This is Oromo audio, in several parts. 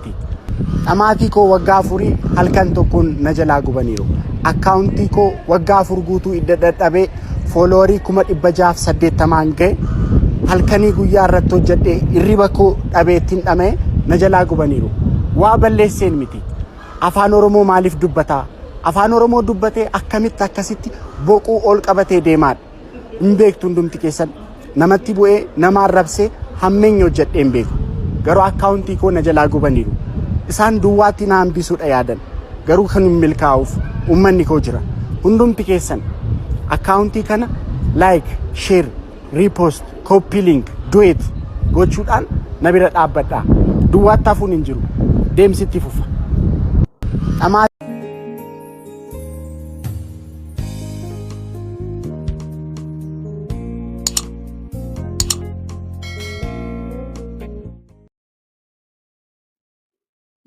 miti. Dhamaatii koo waggaa afurii halkan tokkoon na jalaa gubaniiru. Akkaawuntii koo waggaa 4 guutuu idda dadhabee fooloowarii 680,000 ga'e halkanii guyyaa irratti hojjedhee hirriba koo dhabee ittiin dhama'e na jalaa gubaniiru. Waa balleesseen miti. Afaan Oromoo maaliif dubbataa? Afaan Oromoo dubbatee akkamitti akkasitti boquu ol qabatee deemaadha. Hin beektu hundumti keessan. Namatti bu'ee nama arrabsee hammeenya hojjedhee hin beeku. Garuu akkaawuntii koo na jalaa gubaniiru. Isaan duwwaatti na hambisuudha yaadan. Garuu kan hin milkaa'uuf uummanni koo jira. Hundumti keessan akkaawuntii kana like, share, repost, copy link, duet gochuudhaan na bira dhaabbadhaa. Duwwaatti hafuun hin jiru. Deemsi itti fufa. Dhamaa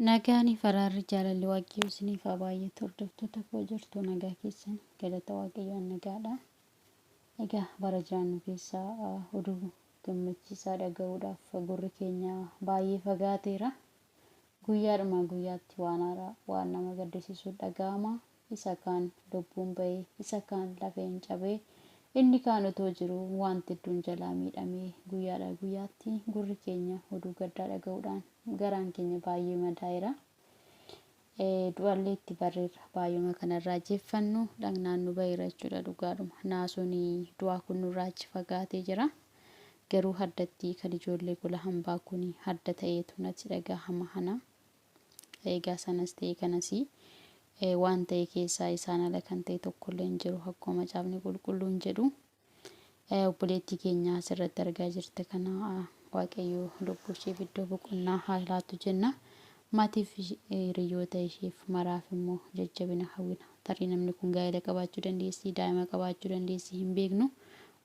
Nagaan fi araarri jaalalli Waaqayyoo isiniif haa baay'atu hordoftoota koo jirtu nagaa keessan galata Waaqayyoon nagaadha. Egaa bara jiraannu keessa oduu gammachiisaa dhaga'uudhaaf gurri keenya baay'ee fagaateera. Guyyaadhumaa guyyaatti waan haaraa, waan nama gaddisiisu dhaga'ama. Isa kaan lubbuun ba'e, isa kaan lafeen cabe, inni kaan otoo jiruu waanti hedduun jalaa miidhame. Guyyaadhaa guyyaatti gurri keenya oduu gaddaa dhaga'uudhaan garaan keenya baay'ee madaa'eera. Du'allee itti barreerra. Baay'uma kana raajeffannu dhagnaan nu ba'eera jechuudha dhugaadhuma. Naasuun du'aa kun nurraa achi fagaatee jira. Garuu haddatti kan ijoollee gola hambaa kun hadda ta'eetu natti dhagahama hana. Egaa sanas ta'e kanas waan ta'e keessaa isaan ala kan ta'e tokkollee hin jiru akkuma macaafni qulqulluun jedhu. Obboleettii keenya asirratti argaa jirta kana Waaqayyo lubbuu isheef iddoo boqonnaa haa laatu jenna. Maatiif hiriyoota isheef maraaf immoo jajjabina hawwina. Tarii namni kun gaa'ela qabaachuu dandeessi, daa'ima qabaachuu dandeessi hin beeknu.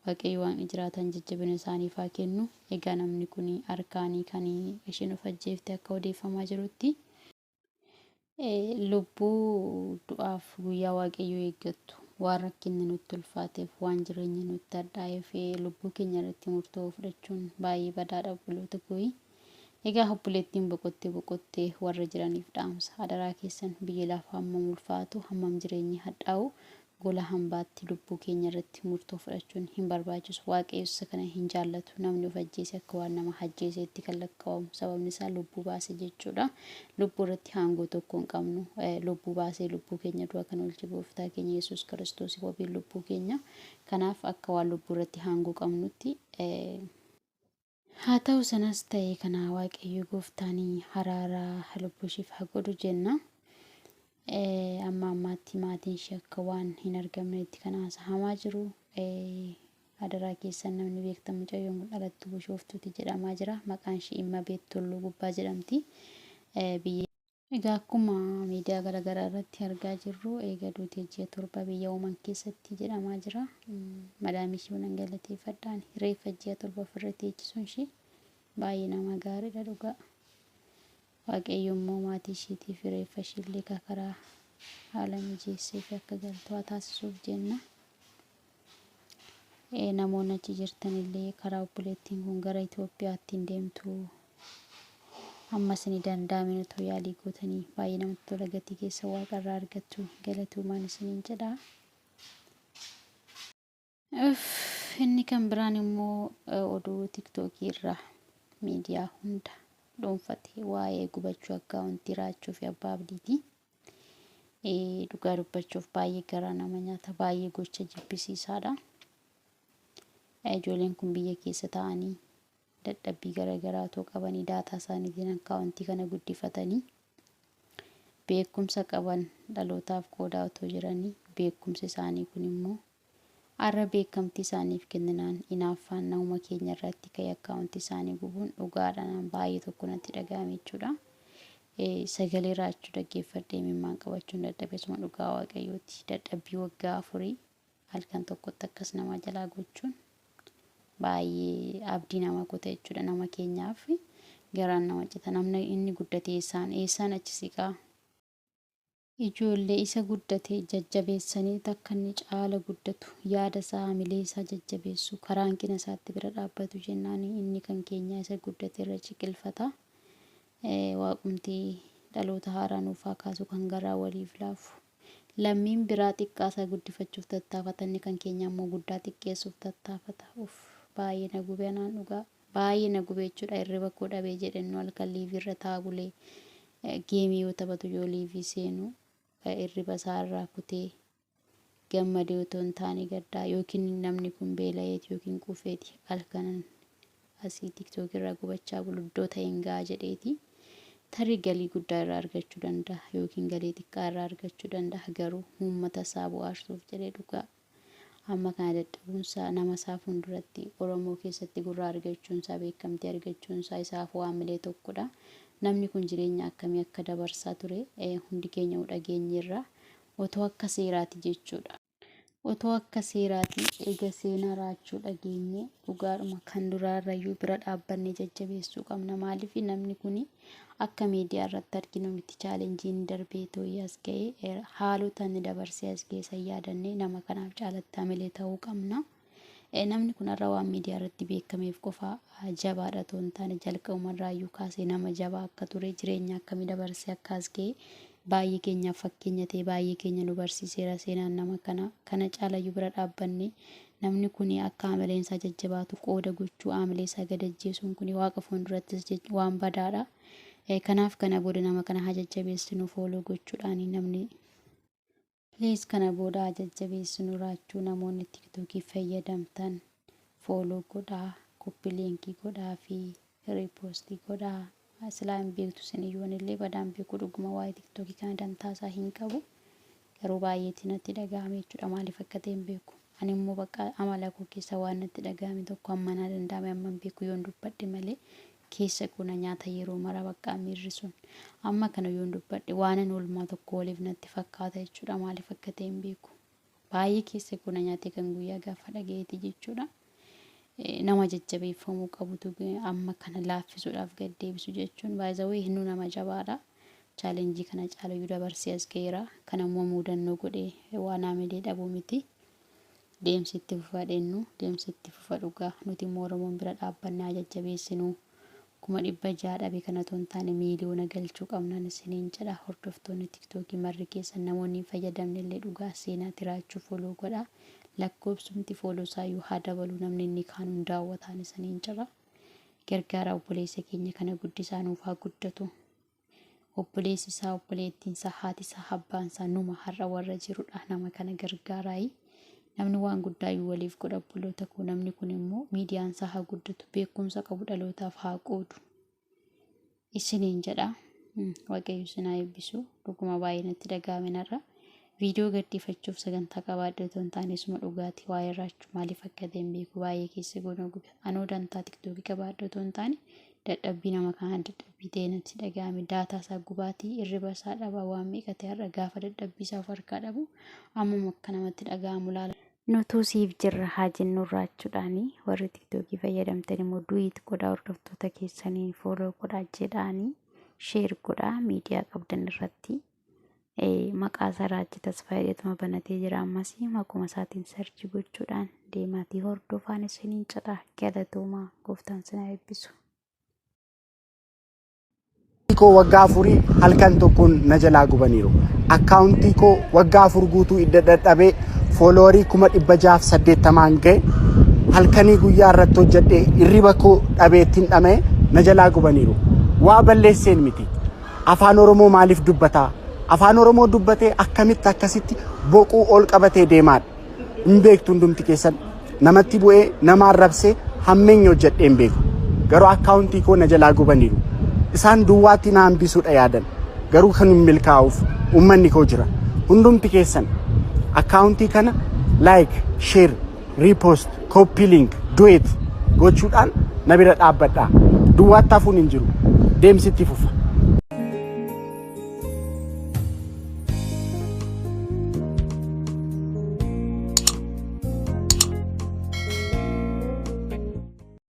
Waaqayyo Waaqni jiraataan jajjabina isaaniif haa kennu. Egaa namni kun harkaanii kan isheen of ajjeefte akka odeeffamaa jirutti. Lubbuu du'aaf guyyaa Waaqayyoo eeggattu waan rakkinni nutti ulfaateef waan jireenyi nutti hadhaa'eef lubbuu keenya irratti murtoo fudhachuun baay'ee badaadha obboloota kooyi. Egaa obboleettiin boqottee boqottee warra jiraniif dhaamsa. Adaraa keessan biyyi lafaa hammam ulfaatu hammam jireenyi hadhaa'u Gola hambaatti lubbuu keenya irratti murtoo fudhachuun hin barbaachisu. Waaqayyos isa kana hin jaallatu. Namni of ajjeese akka waan nama ajjeeseetti kan lakkaa'amu. Sababni isaa lubbuu baase jechuudha. Lubbuu irratti aangoo tokko hin qabnu. Lubbuu baasee lubbuu keenya du'a kan oolche Gooftaa keenya Yesuus Kiristoos wabiin lubbuu keenya. Kanaaf akka waan lubbuu irratti aangoo qabnutti Haa ta'u sanas ta'e kana Waaqayyo gooftaan haraara lubbuu ishiif haa godhu jenna. Amma ammaatti maatiin ishee akka waan hin argamneetti kan haasahamaa jiru. Adaraa keessan namni beektan mucayyoon kun dhalattuu Bishooftuuti jedhamaa jira. Maqaan ishee Immabeet Tulluu Gubbaa jedhamti. Biyya Egaa akkuma miidiyaa garagaraa irratti argaa jirru eega duutee ji'a 7 biyya Oman keessatti jedhamaa jira. Madaamii ishii nan galateeffadha ani. Reeffa ji'a 7 ofirra teechisuun ishii baay'ee nama gaariidha dhugaa. Waaqayyo immoo maatii ishiitiif reeffa ishiillee karaa haala mijeessee fi akka galtu haa taasisuuf jenna. Namoonni achi jirtanillee karaa obboleettiin kun gara Itoophiyaatti hin deemtu. Amma isinii danda'ameen otoo yaalii gootanii baay'ee namatti tola gatii keessa waaqarraa argattu galatoomaan isiniin jedha. Uff, inni kan biraan immoo oduu tiktookii irraa miidiyaa hunda dhuunfate waa'ee gubachuu akkaawuntii Raachuu fi Abbaa Abdiiti. Dhugaa dubbachuuf baay'ee garaa nama nyaata baay'ee gocha jibbisiisaadha. Ijoolleen kun biyya keessa taa'anii dadhabbii garaagaraa otoo qabanii daataa isaaniitiin akkaawuntii kana guddifatanii beekumsa qaban dhalootaaf qoodaa otoo jiranii beekumsi isaanii kun immoo har'a beekamtii isaaniif kenninaan inaaffaan namuma keenya irratti ka'ee akkaawuntii isaanii gubuun dhugaadhaan baay'ee tokko natti dhaga'ame jechuudha. Sagalee raachuu dhaggeeffadhee imimmaan qabachuun dadhabe suma dhugaa waaqayyooti. Dadhabbii waggaa afurii halkan tokkotti akkas nama jalaa gochuun baay'ee abdii nama kuta jechuudha nama keenyaaf garaan nama cita namni inni guddate eessaan eessaan achi siqaa. Ijoollee isa guddate jajjabeessanii takka inni caala guddatu yaada isaa hamilee isaa jajjabeessu karaa hanqina isaatti bira dhaabbatu jennaan inni kan keenyaa isa guddate irra ciqilfata. Waaqumti dhaloota haaraa nuuf haa kaasu kan garaa waliif laafu. Lammiin biraa xiqqaa isaa guddifachuuf tattaafata inni kan keenya ammoo guddaa xiqqeessuuf tattaafata. Uff baay'ee na gube anaan dhugaa. Baay'ee na gube jechuudha hirriba koo dhabee jedhennu halkan liivii irra taa'aa bulee geemii yoo taphatu yoo liivii seenu hirriba isaa irraa kutee gammadee otoo hin taane gaddaa yookiin namni kun beela'eeti yookiin quufeeti halkanan asii tiktook irraa gubachaa bulu iddoo ta'een ga'a jedheeti tarii galii guddaa irraa argachuu danda'a yookiin galii xiqqaa irraa argachuu danda'a garuu uummata isaa bu'aarsuuf jedhee dhugaa amma kana dadhabuunsaa nama isaa fuulduratti Oromoo keessatti gurra argachuunsaa beekamtii argachuunsaa isaaf waamilee tokkodha. Namni kun jireenya akkamii akka dabarsaa ture hundi keenya dhageenyeerra. Otoo akka seeraati jechuudha. Otoo akka seeraati ega seenaa Raachuu dhageenye dhugaadhuma kan duraarrayyuu bira dhaabbannee jajjabeessuu qabna. Maaliif namni kun akka miidiyaa irratti arginu miti challenge inni darbee too'ii as ga'e haalota inni dabarsee as ga'e san yaadannee nama kanaaf caalatti hamilee ta'uu qabna. Namni kun har'a waan miidiyaa irratti beekameef qofa jabaadha otoo hin taane jalqabumarraayyuu kaasee nama jabaa akka ture jireenya akkamii dabarsee akka as ga'e baay'ee keenyaaf fakkeenya ta'e baay'ee keenya nu barsiiseera seenaan nama kana kana caalayyuu bira dhaabbanne namni kun akka hamileen isaa jajjabaatu qooda gochuu hamilee isaa gad ajjeesuun kun waaqa fuuldurattis waan badaadha. Kanaaf kana booda nama kana haa jajjabeessinu follow gochuudhaan namni. Please kana booda haa jajjabeessinu Raachuu namoonni tiktookii fayyadamtan follow godhaa copy link godhaa fi repost godhaa silaa hin beektu isin iyyuu anillee badaan beeku dhuguma waa'ee tiktookii kana dantaasaa hin qabu garuu baay'eetti natti dhaga'ame jechuudha maaliif akka ta'e hin beeku ani immoo bakka amala koo keessa waan natti dhaga'ame tokko amma naa danda'ame amma hin beeku yoon dubbadhe malee keessa koo na nyaata yeroo mara bakka miirri sun amma kana yoon dubbadhe waanan oolmaa tokko waliif natti fakkaata jechuudha maaliif akka ta'e hin beeku baay'ee keessa koo na nyaate kan guyyaa gaafa dhaga'eeti jechuudha. Nama jajjabeeffamuu qabutu amma kana laaffisuudhaaf gad deebisu jechuun baay'ee hinnu nama jabaadha. Challenge kana caalayyuu dabarsee as ga'eera. Kana immoo muudannoo godhee waan haamilee dhabuu miti. Deemsi itti fufa dhennu deemsi itti fufa dhugaa nuti immoo Oromoon bira dhaabbannaa jajjabeessinuu 600,000 dhabe kana otoo hin taane miiliyoona galchuu qabnan isiniin jedha hordoftoonni tiktookii marri keessan namoonni hin fayyadamne illee dhugaa seenaa Raachuu follow godha lakkoofsumti follow isaayyuu haa dabalu namni inni kaan hun daawwataan isiniin jedha gargaara obboleessa keenya kana guddisaa nuuf haa guddatu. Obboleessi isaa obboleettiin isaa haati isaa abbaan isaa numa har'a warra jirudha nama kana gargaaraayi. Namni waan guddaa iyyuu waliif godha obboloota koo namni kun immoo miidiyaan isaa haa guddatu beekumsa qabu dhalootaaf haa qoodu. Isiniin jedha Waaqayyo isin haa eebbisu dhuguma baay'ee natti dhaga'ame narra. Viidiyoo gadhiifachuuf sagantaa qabaadhe otoo hin taane isuma dhugaatii waa'ee Raachuu maaliif akka ta'e hin beeku baay'ee keessa goonoo gube anoo dantaa tiktookii qabaadhe otoo hin taane dadhabbii nama kanaa dadhabbii ta'e natti dhaga'ame data isaa gubaatii hirriba isaa dhabaa waan meeqa ta'e har'a gaafa dadhabbii isaa of harkaa dhabu ammuma akka namatti dhaga'amu laala. Nutuu siif jirra haa jennu Raachuudhaani warri tiktookii fayyadamtan immoo duet godhaa hordoftoota keessaniin follow godhaa jedhaanii share godhaa miidiyaa qabdan irratti. Maqaa isaa Raachii Tasfaayee jedhuma banatee jira ammas maquma isaatiin search gochuudhaan deemaatii hordofaan isiniin jedha galatoomaa gooftaan sin haa eebbisu. Koo waggaa 4 halkan tokkoon na jalaa gubaniiru. Akkaawuntii koo waggaa 4 guutuu idda dadhabee follower 680,000 ga'e halkanii guyyaa irratti hojjedhee hirriba koo dhabee ittiin dhama'e na jalaa gubaniiru. Waa balleesseen miti. Afaan Oromoo maaliif dubbataa? Afaan Oromoo dubbatee akkamitti akkasitti boquu ol qabatee deemaadha? Hin beektu hundumti keessan. Namatti bu'ee nama arrabsee hammeenya hojjedhee hin beeku. Garuu akkaawuntii koo na jalaa gubaniiru. Isaan duwwaatti na hambisuudha yaadan. Garuu kan hin milkaa'uuf uummanni koo jira. Hundumti keessan akkaawuntii kana like, share, repost, copy link, duet gochuudhaan na bira dhaabbadhaa. Duwwaatti hafuun hin jiru. Deemsi itti fufa.